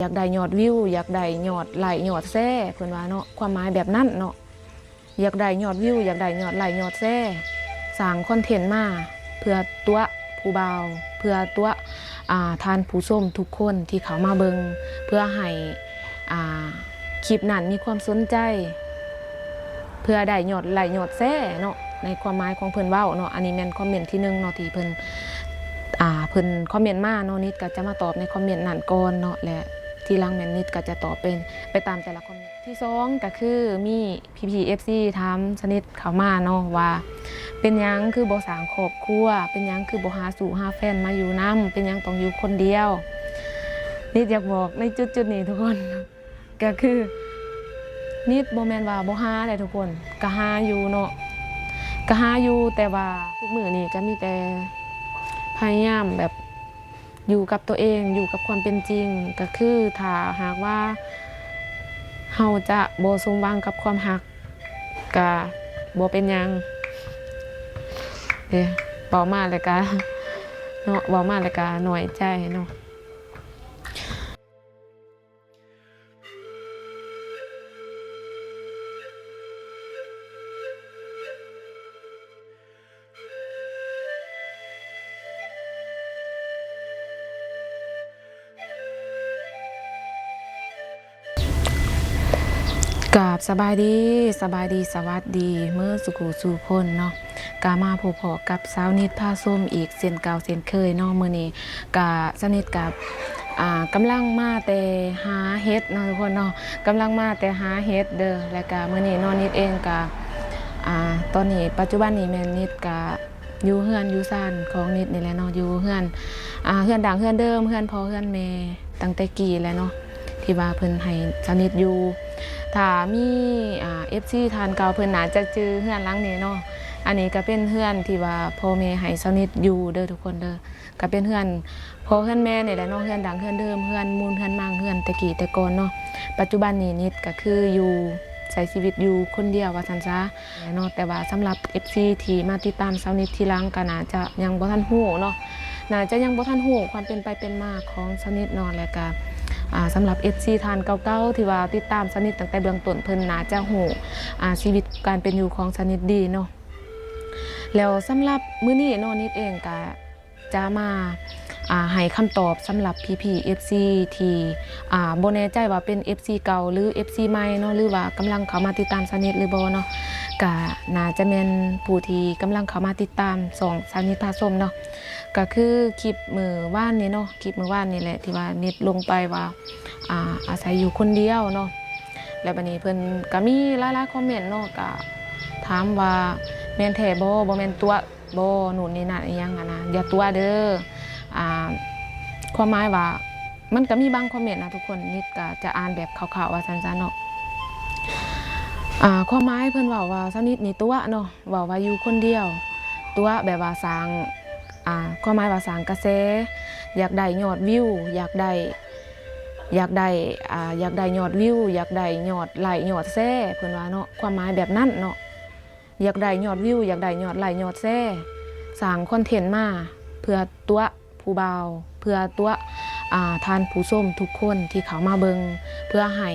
ຢາກໄດ້ຍອດວິວ ຢາກໄດ້ຍອດໄລຄ໌ຍອດແຊ ເພິ່ນວ່າເນາະ ຄວາມໝາຍແບບນັ້ນເນາະ. ຢາກໄດ້ຍອດວິວ ຢາກໄດ້ຍອດໄລຄ໌ຍອດແຊ ສ້າງຄອນເທັນມາເພື່ອຕົວະຜູ້ບ່າວ ເພື່ອຕົວະ ອ່າ ທ່ານຜູ້ຊົມທຸກຄົນທີ່ເຂົ້າມາເບິ່ງ ເພື່ອໃຫ້ ອ່າ ຄລິບນັ້ນມີຄວາມສົນໃຈ ເພື່ອໄດ້ຍອດໄລຄ໌ຍອດແຊເນາະ ໃນຄວາມໝາຍຂອງເພິ່ນເວົ້າເນາະ. ອັນນີ້ແມ່ນຄອມເມັນທີໜຶ່ງເນາະ ທີ່ເພິ່ນ ອ່າ ເພິ່ນຄອມເມັນມາເນາະ. ນິດກໍຈະມາຕອບໃນຄອມເມັນນັ້ນກ່ອນເນາະ ແລະ ທີຫຼັງແມ່ນນິດກໍຈະຕອບເປັນໄປຕາມແຕ່ລະຄອມເມັນ. ທີສອງກໍຄືມີ ພີ່ໆ ເອັຟຊີ ຖາມສະໜິດເຂົ້າມາເນາະວ່າ ເປັນຫຍັງຄືບໍ່ສ້າງຄອບຄົວ ເປັນຫຍັງຄືບໍ່ຫາຊູ້ຫາແຟນມາຢູ່ນຳ ເປັນຫຍັງຕ້ອງຢູ່ຄົນດຽວ. ນິດຢາກບອກໃນຈຸດໆນີ້ທຸກຄົນ ກໍຄືນິດບໍ່ແມ່ນວ່າບໍ່ຫາເດ້ທຸກຄົນ ກໍຫາຢູ່ເນາະ ກໍຫາຢູ່ ແຕ່ວ່າທຸກມື້ນີ້ກໍມີແຕ່ພະຍາຍາມແບບ ຢູ່ກັບຕົວເອງ ຢູ່ກັບຄວາມເປັນຈິງ ກໍຄືຖ້າຫາກວ່າເຮົາຈະບໍ່ສົມຫວັງກັບຄວາມຮັກ ກະບໍ່ເປັນຫຍັງ. ເອີ ເວົ້າມາແລ້ວກະເນາະ ເວົ້າມາແລ້ວກະນ້ອຍໃຈເນາະ. ກາບສະບາຍດີ ສະບາຍດີ ສະຫວັດດີເໝິດສູ່ຜູ້ສູ່ຄົນເນາະ. ກະມາພົບພໍ້ກັບສາວນິດພາຊົມອີກເຊັ່ນເກົ່າເຊັ່ນເຄີຍເນາະ. ມື້ນີ້ກະສາວນິດກະ ອ່າ ກຳລັງມາແຕ່ຫາເຫັດເນາະທຸກຄົນເນາະ ກຳລັງມາແຕ່ຫາເຫັດເດີ. ແລ້ວກະມື້ນີ້ເນາະ ນິດເອງກະ ອ່າ ຕອນນີ້ປັດຈຸບັນນີ້ແມ່ນນິດກະ ຢູ່ເຮືອນຢູ່ຊານຂອງນິດນີ້ແຫຼະເນາະ ຢູ່ເຮືອນ ອ່າ ເຮືອນດັ້ງເຮືອນເດີມ ເຮືອນພໍ່ເຮືອນແມ່ຕັ້ງແຕ່ກີ້ແຫຼະເນາະ ທີ່ວ່າເພິ່ນໃຫ້ສາວນິດຢູ່. ຖ້າມີ ອ່າ ເອັຟຊີ ທ່ານເກົ່າເພິ່ນໜ້າຈະຈື່ເຮືອນຫຼັງນີ້ເນາະ. ອັນນີ້ກໍເປັນເຮືອນທີ່ວ່າພໍ່ແມ່ໃຫ້ສາວນິດຢູ່ເດີທຸກຄົນເດີ ກໍເປັນເຮືອນພໍ່ເຮືອນແມ່ນີ້ແຫຼະເນາະ ເຮືອນດັ້ງເຮືອນເດີມ ເຮືອນມູນເຮືອນມັງ ເຮືອນແຕ່ກີ້ແຕ່ກ່ອນເນາະ. ປັດຈຸບັນນີ້ນິດກໍຄືຢູ່ ໃຊ້ຊີວິດຢູ່ຄົນດຽວວ່າຊັ້ນຊະເນາະ. ແຕ່ວ່າສຳລັບເອັຟຊີທີ່ມາຕິດຕາມສາວນິດທີຫຼັງກໍໜ້າຈະຍັງບໍ່ທັນຮູ້ເນາະ ໜ້າຈະຍັງບໍ່ທັນຮູ້ຄວາມເປັນໄປເປັນມາຂອງສາວນິດເນາະ. ແລ້ວກະ ອ່າ ສຳລັບເອັຟຊີທ່ານເກົ່າໆທີ່ວ່າຕິດຕາມສາວນິດຕັ້ງແຕ່ເບື້ອງຕົ້ນ ເພິ່ນໜ້າຈະຮູ້ ອ່າ ຊີວິດການເປັນຢູ່ຂອງສາວນິດດີເນາະ. ແລ້ວສຳລັບມື້ນີ້ເນາະ ນິດເອງກະ ຈະມາ ອ່າ ໃຫ້ຄຳຕອບສຳລັບພີ່ໆ ເອັຟຊີ ທີ່ ອ່າ ບໍ່ແນ່ໃຈວ່າເປັນເອັຟຊີເກົ່າ ຫຼື ເອັຟຊີໃໝ່ເນາະ ຫຼືວ່າກຳລັງເຂົ້າມາຕິດຕາມສາວນິດຫຼືບໍ່ເນາະ. ກະໜ້າຈະແມ່ນຜູ້ທີ່ກຳລັງເຂົ້າມາຕິດຕາມຊ່ອງສາວນິດພາຊົມເນາະ. ກະຄືຄລິບມື້ວານນີ້ເນາະ ຄລິບມື້ວານນີ້ແຫຼະ ທີ່ວ່ານິດລົງໄປວ່າ ອ່າ ອາໄສຢູ່ຄົນດຽວເນາະ. ແລ້ວບາດນີ້ເພິ່ນກະມີຫຼາຍໆຄອມເມັນເນາະ ກະຖາມວ່າແມ່ນແທ້ບໍ່ ບໍ່ແມ່ນຕົວະ ບໍ່ ນູ້ນນີ້ນັ້ນອີ່ຫຍັງຫັ້ນນະ ຢ່າຕົວະເດີ. ອ່າ ຄວາມໝາຍວ່າ ມັນກະມີບາງຄອມເມັນນະທຸກຄົນ ນິດກະຈະອ່ານແບບຄ່າວໆວ່າຊັ້ນຊະເນາະ. ອ່າ ຄວາມໝາຍເພິ່ນເວົ້າວ່າສາວນິດນີ້ຕົວະເນາະ ເວົ້າວ່າຢູ່ຄົນດຽວ ຕົວະແບບວ່າສ້າງ ອ່າ ຄວາມໝາຍວ່າສ້າງກະແສ ຢາກໄດ້ຍອດວິວ ຢາກໄດ້ ຢາກໄດ້ ອ່າ ຢາກໄດ້ຍອດວິວ ຢາກໄດ້ຍອດໄລຄ໌ຍອດແຊ ເພິ່ນວ່າເນາະ ຄວາມໝາຍແບບນັ້ນເນາະ. ຢາກໄດ້ຍອດວິວ ຢາກໄດ້ຍອດໄລຄ໌ຍອດແຊ ສ້າງຄອນເທັນມາເພື່ອຕົວະຜູ້ບ່າວ ເພື່ອຕົວະ ອ່າ ທ່ານຜູ້ຊົມທຸກຄົນທີ່ເຂົ້າມາເບິ່ງ ເພື່ອໃຫ້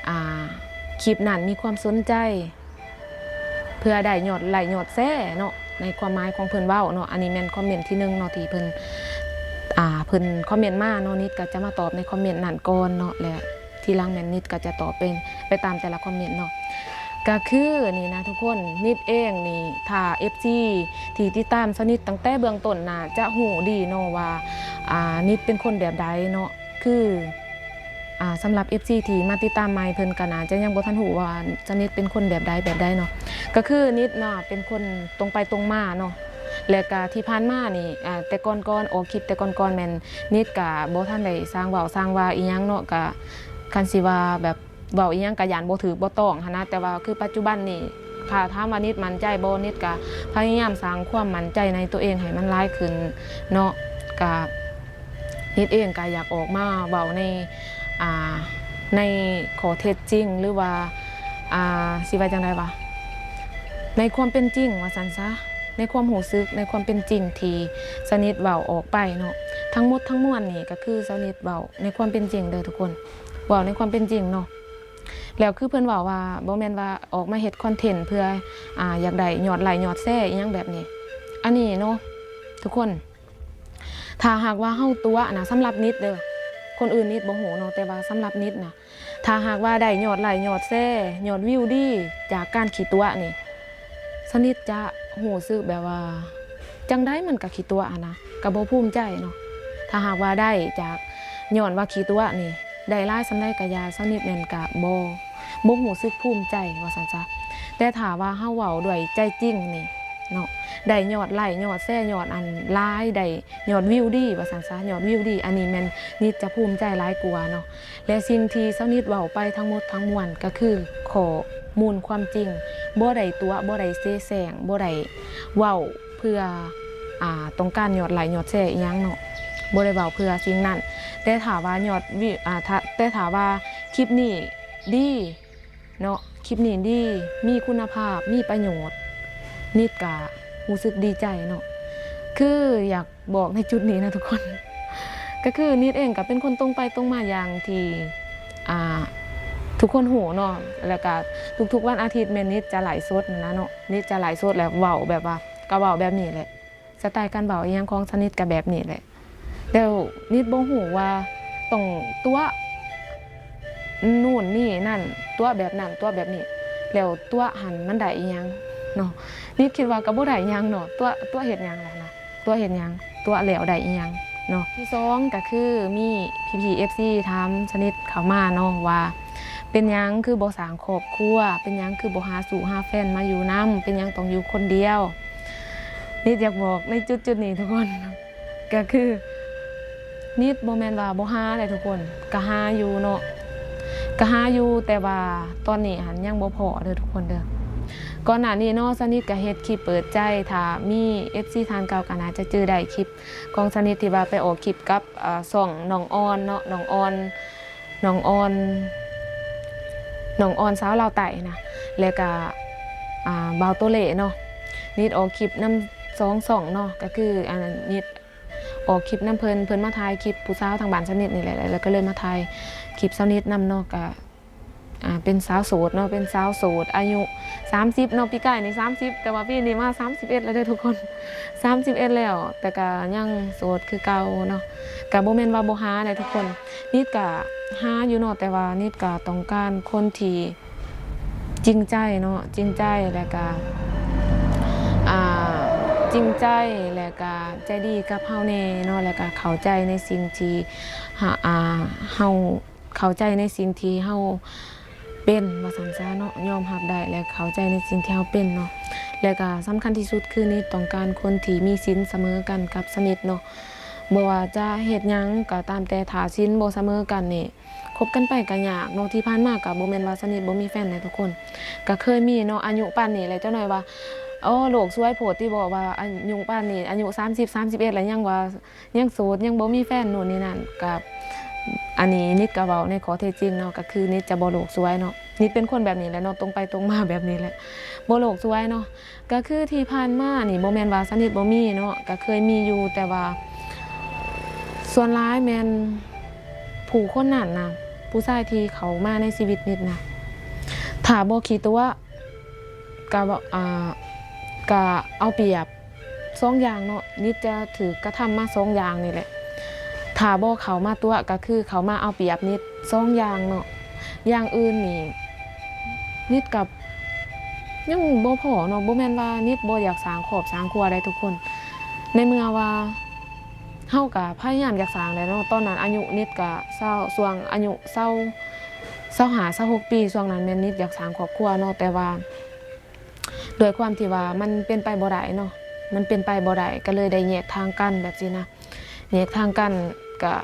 ອ່າ ຄລິບນັ້ນມີຄວາມສົນໃຈ ເພື່ອໄດ້ຍອດໄລຄ໌ຍອດແຊເນາະ ໃນຄວາມໝາຍຂອງເພິ່ນເວົ້າເນາະ. ອັນນີ້ແມ່ນຄອມເມັນທີໜຶ່ງເນາະ ທີ່ເພິ່ນ ອ່າ ເພິ່ນຄອມເມັນມາເນາະ ນິດກໍຈະມາຕອບໃນຄອມເມັນນັ້ນກ່ອນເນາະ ແລະ ທີຫຼັງແມ່ນນິດກໍຈະຕອບເປັນໄປຕາມແຕ່ລະຄອມເມັນເນາະ. ກໍຄືນີ້ນະທຸກຄົນ ນິດເອງນີ້ ຖ້າເອັຟຊີທີ່ຕິດຕາມສາວນິດຕັ້ງແຕ່ເບື້ອງຕົ້ນໜ້າຈະຮູ້ດີເນາະວ່າ ອ່າ ນິດເປັນຄົນແບບໃດເນາະ. ຄື ອ່າ ສຳລັບເອັຟຊີທີ່ມາຕິດຕາມໃໝ່ ເພິ່ນກໍໜ້າຈະຍັງບໍ່ທັນຮູ້ວ່າສາວນິດເປັນຄົນແບບໃດແບບໃດເນາະ. ກໍຄືນິດນະເປັນຄົນຕົງໄປຕົງມາເນາະ ແລະກະທີ່ຜ່ານມານີ້ ອ່າ ແຕ່ກ່ອນໆ ອອກຄລິບແຕ່ກ່ອນໆ ແມ່ນນິດກະບໍ່ທັນໄດ້ສ້າງເວົ້າສ້າງວ່າອີ່ຫຍັງເນາະ ກະຄັນຊິວ່າແບບເວົ້າອີ່ຫຍັງກະຢ້ານບໍ່ຖືກບໍ່ຕ້ອງຫັ້ນນະ. ແຕ່ວ່າຄືປັດຈຸບັນນີ້ ຖ້າຖາມວ່ານິດໝັ້ນໃຈບໍ່ ນິດກະພະຍາຍາມສ້າງຄວາມໝັ້ນໃຈໃນຕົວເອງໃຫ້ມັນຫຼາຍຂຶ້ນເນາະ. ກະ ນິດເອງກໍຢາກອອກມາເວົ້າໃນ ອ່າ ໃນຂໍ້ເທັດຈິງ ຫຼືວ່າ ອ່າ ຊິວ່າຈັ່ງໃດວະ ໃນຄວາມເປັນຈິງວ່າຊັ້ນຊະ ໃນຄວາມຮູ້ສຶກ ໃນຄວາມເປັນຈິງທີ່ສາວນິດເວົ້າອອກໄປເນາະ. ທັງໝົດທັງມວນນີ້ກໍຄືຊາວນິດເວົ້າໃນຄວາມເປັນຈິງເດີທຸກຄົນ, ເວົ້າໃນຄວາມເປັນຈິງເນາະ. ແລ້ວຄືເພິ່ນເວົ້າວ່າ ບໍ່ແມ່ນວ່າອອກມາເຮັດຄອນເທັນເພື່ອ ອາ ຢາກໄດ້ຍອດໄລ້ຍອດແຊອີ່ຫຍັງແບບນີ້. ອັນນີ້ເນາະທຸກຄົນ, ຖ້າຫາກວ່າເຮົາຕົວະນະ ສຳລັບນິດເດີ, ຄົນອື່ນນິດບໍ່ຮູ້ເນາະ, ແຕ່ວ່າສຳລັບນິດນະ ຖ້າຫາກວ່າໄດ້ຍອດໄລ້ຍອດແຊ ຍອດວິວດີຈາກການຂີ້ຕົວະນີ້ ຊາວນິດຈະຮູ້ສຶກແບບວ່າ ຈັ່ງໃດມັນກະຂີ້ຕົວະຫັ້ນນະ, ກະບໍ່ພູມໃຈເນາະ. ຖ້າຫາກວ່າໄດ້ຈາກ ຍ້ອນວ່າຂີ້ຕົວະນີ້ ໄດ້ຫຼາຍສ່ຳໃດກະຢ່າ, ຊາວນິດແມ່ນກະບໍ່ ບໍ່ຮູ້ສຶກພູມໃຈວ່າຊັ້ນຊະ. ແຕ່ຖ້າວ່າເຮົາເວົ້າດ້ວຍໃຈຈິງນີ້ເນາະ, ໄດ້ຍອດໄລ້ຍອດແຊ ຍອດອັນຫຼາຍ ໄດ້ຍອດວິວດີວ່າຊັ້ນຊະ, ຍອດວິວດີ ອັນນີ້ແມ່ນນິດຈະພູມໃຈຫຼາຍກວ່າເນາະ. ແລະ ສິ່ງທີ່ຊາວນິດເວົ້າໄປທັງໝົດທັງມວນ ກໍຄືຂໍ້ມູນຄວາມຈິງ, ບໍ່ໄດ້ຕົວະ ບໍ່ໄດ້ເສແສ້ງ, ບໍ່ໄດ້ເວົ້າເພື່ອ ອາ ຕ້ອງການຍອດໄລ້ຍອດແຊອີ່ຫຍັງເນາະ, ບໍ່ໄດ້ເວົ້າເພື່ອສິ່ງນັ້ນ. ແຕ່ຖ້າວ່າຍອດວິວ ອາ ຖ້າ ແຕ່ຖ້າວ່າຄລິບນີ້ດີເນາະ, ຄລິບນີ້ດີ ມີຄຸນນະພາບ ມີປະໂຫຍດ, ນິດກະຮູ້ສຶກດີໃຈເນາະ. ຄືຢາກ ບອກໃນຈຸດນີ້ນະທຸກຄົນ, ກໍຄືນິດເອງກໍເປັນຄົນຕົງໄປຕົງມາຢ່າງທີ່ ອ່າ ທຸກຄົນຮູ້ເນາະ. ແລ້ວກໍທຸກໆວັນອາທິດແມ່ນນິດຈະໄລຟ໌ສົດຫັ້ນນະເນາະ, ນິດຈະໄລຟ໌ສົດແລ້ວເວົ້າແບບວ່າ ກໍເວົ້າແບບນີ້ແຫຼະ, ສະໄຕການເວົ້າອີ່ຫຍັງຂອງຊາວນິດກໍແບບນີ້ແຫຼະ. ແລ້ວນິດບໍ່ຮູ້ວ່າຕ້ອງຕົວະ ນູ້ນນີ້ນັ້ນ ຕົວະແບບນັ້ນ ຕົວະແບບນີ້ ແລ້ວຕົວະຫັ້ນມັນໄດ້ອີ່ຫຍັງເນາະ? ນິດຄິດວ່າກໍບໍ່ໄດ້ຫຍັງເນາະ, ຕົວະ ຕົວະເຮັດຫຍັງລະນະ? ຕົວະເຮັດຫຍັງ? ຕົວະແລ້ວໄດ້ອີ່ຫຍັງເນາະ? ທີສອງກໍຄືມີພີ່ໆເອັຟຊີຖາມຊາວນິດເຂົ້າມາເນາະວ່າ ເປັນຫຍັງຄືບໍ່ສ້າງຄອບຄົວ? ເປັນຫຍັງຄືບໍ່ຫາຊູ້ຫາແຟນມາຢູ່ນຳ? ເປັນຫຍັງຕ້ອງຢູ່ຄົນດຽວ? ນິດຢາກບອກໃນຈຸດໆນີ້ທຸກຄົນ ກໍຄືນິດບໍ່ແມ່ນວ່າບໍ່ຫາເດ້ທຸກຄົນ, ກໍຫາຢູ່ເນາະ, ກໍຫາຢູ່ ແຕ່ວ່າຕອນນີ້ຫັ້ນຍັງບໍ່ພໍ້ເດີທຸກຄົນເດີ. ກ່ອນໜ້ານີ້ເນາະ ຊາວນິດກໍເຮັດຄລິບເປີດໃຈ, ຖ້າມີເອັຟຊີທ່ານເກົ່າກໍໜ້າຈະຈື່ໄດ້, ຄລິບຂອງຊາວນິດທີ່ວ່າໄປອອກຄລິບກັບ ເອີ ຊ່ອງນ້ອງອອນເນາະ, ນ້ອງອອນ ນ້ອງອອນ ນ້ອງອອນສາວລາວໃຕ້ນະ ແລ້ວກະ ອ່າ ບ່າວໂຕເລ່ເນາະ. ນິດອອກຄລິບນຳສອງຊ່ອງເນາະ, ກໍຄື ອັນ ນິດອອກຄລິບນຳເພິ່ນ, ເພິ່ນມາຖ່າຍຄລິບຜູ້ສາວທາງບ້ານຊາວນິດນີ້ແຫຼະ, ແລ້ວກໍເລີຍມາຖ່າຍຄລິບຊາວນິດນຳເນາະ. ກະ ອ່າ ເປັນສາວໂສດເນາະ, ເປັນສາວໂສດອາຍຸສາມສິບເນາະ, ປີກາຍນີ້ສາມສິບ ແຕ່ວ່າປີນີ້ມາສາມສິບເອັດແລ້ວເດີທຸກຄົນ, ສາມສິບເອັດແລ້ວ ແຕ່ກະຍັງໂສດຄືເກົ່າເນາະ. ກະບໍ່ແມ່ນວ່າບໍ່ຫາເດ້ທຸກຄົນ, ນິດກະຫາຢູ່ເນາະ, ແຕ່ວ່ານິດກະຕ້ອງການຄົນທີ່ຈິງໃຈເນາະ, ຈິງໃຈ ແລ້ວກະ ອ່າ ຈິງໃຈ ແລ້ວກະໃຈດີກັບເຮົາແດ່ເນາະ, ແລ້ວກະເຂົ້າໃຈໃນສິ່ງທີ່ ເຮົາ ເຮົາ ເຂົ້າໃຈໃນສິ່ງທີ່ເຮົາເປັນວ່າຊັ້ນຊະເນາະ, ຍອມຮັບໄດ້ ແລະ ເຂົ້າໃຈໃນສິ່ງທີ່ເຮົາເປັນເນາະ. ແລະກະສຳຄັນທີ່ສຸດຄືນິດຕ້ອງການຄົນທີ່ມີສິນສະເໝີກັນກັບຊາວນິດເນາະ, ບໍ່ວ່າຈະເຮັດຫຍັງກໍຕາມແຕ່ ຖ້າສິນບໍ່ສະເໝີກັນນີ້ ຄົບກັນໄປກໍຍາກເນາະ. ທີ່ຜ່ານມາກໍບໍ່ແມ່ນວ່າຊາວນິດບໍ່ມີແຟນເດ້ທຸກຄົນ, ກໍເຄີຍມີເນາະ, ອາຍຸປານນີ້ແຫຼະ ຈັກໜ້ອຍວ່າ ໂອ້ ໂລກສວຍໂພດຕິ ບໍ່ວ່າອາຍຸປານນີ້ ອາຍຸສາມສິບ ສາມສິບເອັດແລ້ວ ຍັງວ່າ ຍັງໂສດ ຍັງບໍ່ມີແຟນ ໂນ່ນນີ້ນັ້ນ. ກະ ອັນນີ້ນິດກະເວົ້າໃນຂໍ້ເທັດຈິງເນາະ, ກະຄືນິດຈະບໍ່ໂລກສວຍເນາະ, ນິດເປັນຄົນແບບນີ້ແຫຼະເນາະ, ຕົງໄປຕົງມາແບບນີ້ແຫຼະ, ບໍ່ໂລກສວຍເນາະ. ກະຄືທີ່ຜ່ານມານີ້ ບໍ່ແມ່ນວ່າຊາວນິດບໍ່ມີເນາະ, ກະເຄີຍມີຢູ່, ແຕ່ວ່າສ່ວນຫຼາຍແມ່ນຜູ້ຄົນນັ້ນນະ, ຜູ້ຊາຍທີ່ເຂົ້າມາໃນຊີວິດນິດນະ ຖ້າບໍ່ຂີ້ຕົວະ ກະ ອ່າ ກະເອົາປຽບ ສອງຢ່າງເນາະ, ນິດຈະຖືກກະທຳມາສອງຢ່າງນີ້ແຫຼະ. ຖ້າບໍ່ເຂົ້າມາຕົວະ ກະຄືເຂົ້າມາເອົາປຽບນິດ ສອງຢ່າງເນາະ. ຢ່າງອື່ນນີ້ ນິດກະຍັງບໍ່ພໍ້ເນາະ, ບໍ່ແມ່ນວ່ານິດບໍ່ຢາກສ້າງຄອບສ້າງຄົວໃດ໋ທຸກຄົນ, ໃນເມື່ອວ່າເຮົາກະພະຍາຍາມຢາກສ້າງແຫຼະເນາະ. ຕອນນັ້ນອາຍຸນິດກະຊາວ ຊ່ວງອາຍຸຊາວ ຊາວຫ້າ ຊາວຫົກປີ, ຊ່ວງນັ້ນແມ່ນນິດຢາກສ້າງຄອບຄົວເນາະ, ແຕ່ວ່າ ດ້ວຍຄວາມທີ່ວ່າມັນເປັນໄປບໍ່ໄດ້ເນາະ, ມັນເປັນໄປບໍ່ໄດ້ ກໍເລີຍໄດ້ແຍກທາງກັນແບບຊີ້ນະ, ແຍກທາງກັນ ກະ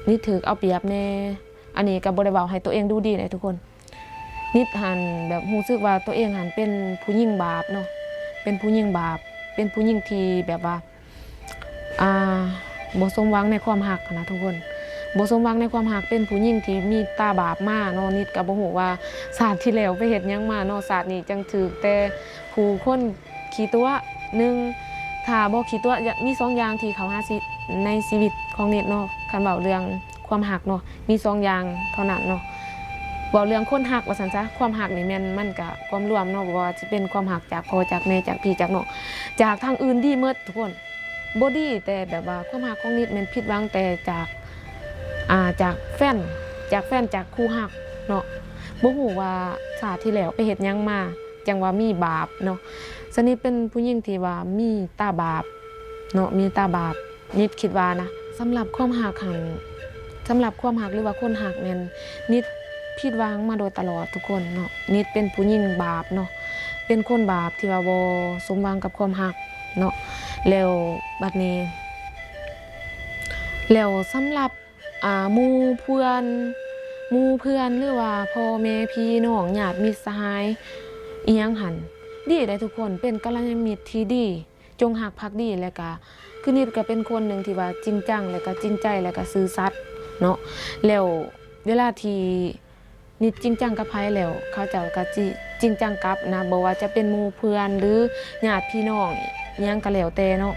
ນິດຖືກເອົາປຽບແດ່. ອັນນີ້ກໍບໍ່ໄດ້ເວົ້າໃຫ້ຕົວເອງດູດີເດ້ທຸກຄົນ, ນິດຫັ້ນແບບຮູ້ສຶກວ່າຕົວເອງຫັ້ນເປັນຜູ້ຍິງບາບເນາະ, ເປັນຜູ້ຍິງບາບ ເປັນຜູ້ຍິງທີ່ແບບວ່າ ອ່າ ບໍ່ສົມຫວັງໃນຄວາມຮັກຫັ້ນນະທຸກຄົນ, ບໍ່ສົມຫວັງໃນຄວາມຮັກ, ເປັນຜູ້ຍິງທີ່ມີຕາບາບມາເນາະ. ນິດກໍບໍ່ຮູ້ວ່າຊາດທີ່ແລ້ວໄປເຮັດຫຍັງມາເນາະ, ຊາດນີ້ຈັ່ງຖືກແຕ່ຜູ້ຄົນຂີ້ຕົວະ. ໜຶ່ງ ຖ້ ຖ້າບໍ່ຂີ້ຕົວະ ຢະ ມີສອງຢ່າງທີ່ເຂົ້າຫາຊິ ໃນຊີວິດຂອງນິດເນາະ ຄັນເວົ້າເລື່ອງຄວາມຮັກເນາະ ມີສອງຢ່າງເທົ່ານັ້ນເນາະ. ເວົ້າເລື່ອງຄົນຮັກວ່າຊັ້ນຊະ ຄວາມຮັກນີ້ແມ່ນມັນກະກວມລວມເນາະ ບໍ່ວ່າຊິເປັນຄວາມຮັກຈາກພໍ່ຈາກແມ່ ຈາກພີ່ຈາກນ້ອງ ຈາກທາງອື່ນດີໝົດທຸກຄົນ. ບໍ່ດີ ແຕ່ແບບວ່າຄວາມຮັກຂອງນິດແມ່ນຜິດຫວັງແຕ່ຈາກ ອ່າ ຈາກແຟນ ຈາກແຟນ ຈາກຄູ່ຮັກເນາະ. ບໍ່ຮູ້ວ່າຊາດທີ່ແລ້ວໄປເຮັດຫຍັງມາ ຈັ່ງວ່າມີບາບເນາະ. ສະນິດເປັນຜູ້ຍິງທີ່ວ່າມີຕາບາບເນາະ ມີຕາບາບ ນິດຄິດວ່ານະ. ສຳລັບຄວາມຮັກຫັ້ນ ສຳລັບຄວາມຮັກ ຫຼືວ່າຄົນຮັກແມ່ນ ນິດຜິດຫວັງມາໂດຍຕະຫຼອດທຸກຄົນເນາະ. ນິດເປັນຜູ້ຍິງບາບເນາະ ເປັນຄົນບາບທີ່ວ່າບໍ່ສົມຫວັງກັບຄວາມຮັກເນາະ. ແລ້ວບັດນີ້ ແລ້ວສຳລັບ ອ່າ ໝູ່ເພື່ອນ ໝູ່ເພື່ອນ ຫຼືວ່າພໍ່ແມ່ພີ່ນ້ອງ ຍາດມິດສະຫາຍ ອີ່ຫຍັງຫັ້ນ ດີໄດ໋ທຸກຄົນ ເປັນກັນລະຍານມິດທີ່ດີ ຈົ່ງຮັກພັກດີ ແລະກະ ຄືນິດກະເປັນຄົນໜຶ່ງທີ່ວ່າຈິງຈັງ ແລະກະຈິງໃຈ ແລະກະຊື່ສັດເນາະ. ແລ້ວເວລາທີ່ນິດຈິງຈັງກັບໃຜແລ້ວ ເຂົາເຈົ້າກະຈິ ຈິງຈັງກັບນະ ບໍ່ວ່າຈະເປັນໝູ່ເພື່ອນ ຫຼືຍາດພີ່ນ້ອງ ອີ່ຫຍັງກະແລ້ວແຕ່ເນາະ.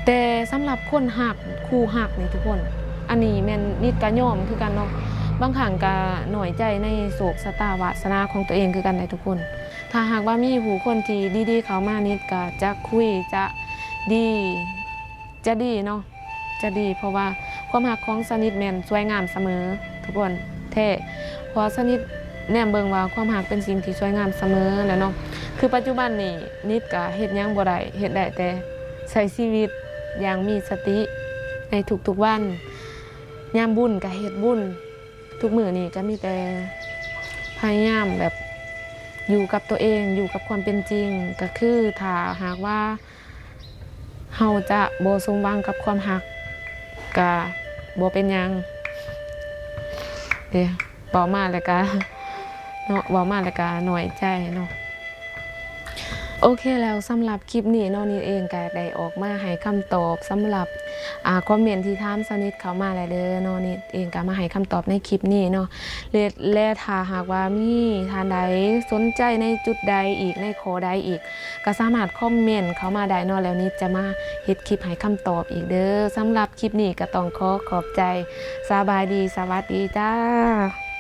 ແຕ່ສຳລັບຄົນຮັກ ຄູ່ຮັກນີ້ທຸກຄົນ ອັນນີ້ແມ່ນນິດກະຍອມຄືກັນເນາະ ບາງຄັ້ງກະນ້ອຍໃຈໃນໂຊກຊະຕາວາດສະໜາຂອງຕົວເອງຄືກັນໄດ໋ທຸກຄົນ. ຖ້າຫາກວ່າມີຜູ້ຄົນທີ່ດີໆເຂົ້າມາ ນິດກະຈະຄຸຍ ຈະດີ ຈະດີເນາະ ຈະດີ ເພາະວ່າຄວາມຮັກຂອງສະນິດແມ່ນສວຍງາມສະເໝີທຸກຄົນແທ້ ເພາະວ່າສະນິດແນມເບິ່ງວ່າຄວາມຮັກເປັນສິ່ງທີ່ສວຍງາມສະເໝີແຫຼະເນາະ. ຄືປັດຈຸບັນນີ້ ນິດກະເຮັດຫຍັງບໍ່ໄດ້ ເຮັດໄດ້ແຕ່ໃຊ້ຊີວິດຢ່າງມີສະຕິໃນທຸກໆວັນ ຍາມບຸນກະເຮັດບຸນ ທຸກມື້ນີ້ກະມີແຕ່ພະຍາຍາມແບບຢູ່ກັບຕົວເອງ ຢູ່ກັບຄວາມເປັນຈິງ ກະຄືຖ້າຫາກວ່າ ເຮົາຈະບໍ່ສົມຫວັງກັບຄວາມຮັກ ກະບໍ່ເປັນຫຍັງເດ້. ເວົ້າມາແລ້ວກະເນາະ ເວົ້າມາແລ້ວກະນ້ອຍໃຈເນາະ. ໂອເຄ ແລ້ວສຳລັບຄລິບນີ້ເນາະ ນິດເອງກະໄດ້ອອກມາໃຫ້ຄຳຕອບສຳລັບ ອ່າ ຄອມເມັນທີ່ຖາມສະນິດເຂົ້າມາແລ້ວເດີເນາະ. ນິດເອງກະມາໃຫ້ຄຳຕອບໃນຄລິບນີ້ເນາະ ແລະ ແລະ ຖ້າຫາກວ່າມີທ່ານໃດສົນໃຈໃນຈຸດໃດອີກ ໃນຂໍ້ໃດອີກ ກະສາມາດຄອມເມັນເຂົ້າມາໄດ້ເນາະ ແລ້ວນິດຈະມາເຮັດຄລິບໃຫ້ຄຳຕອບອີກເດີ. ສຳລັບຄລິບນີ້ກະຕ້ອງຂໍຂອບໃຈ. ສະບາຍດີ ສະຫວັດດີຈ້າ.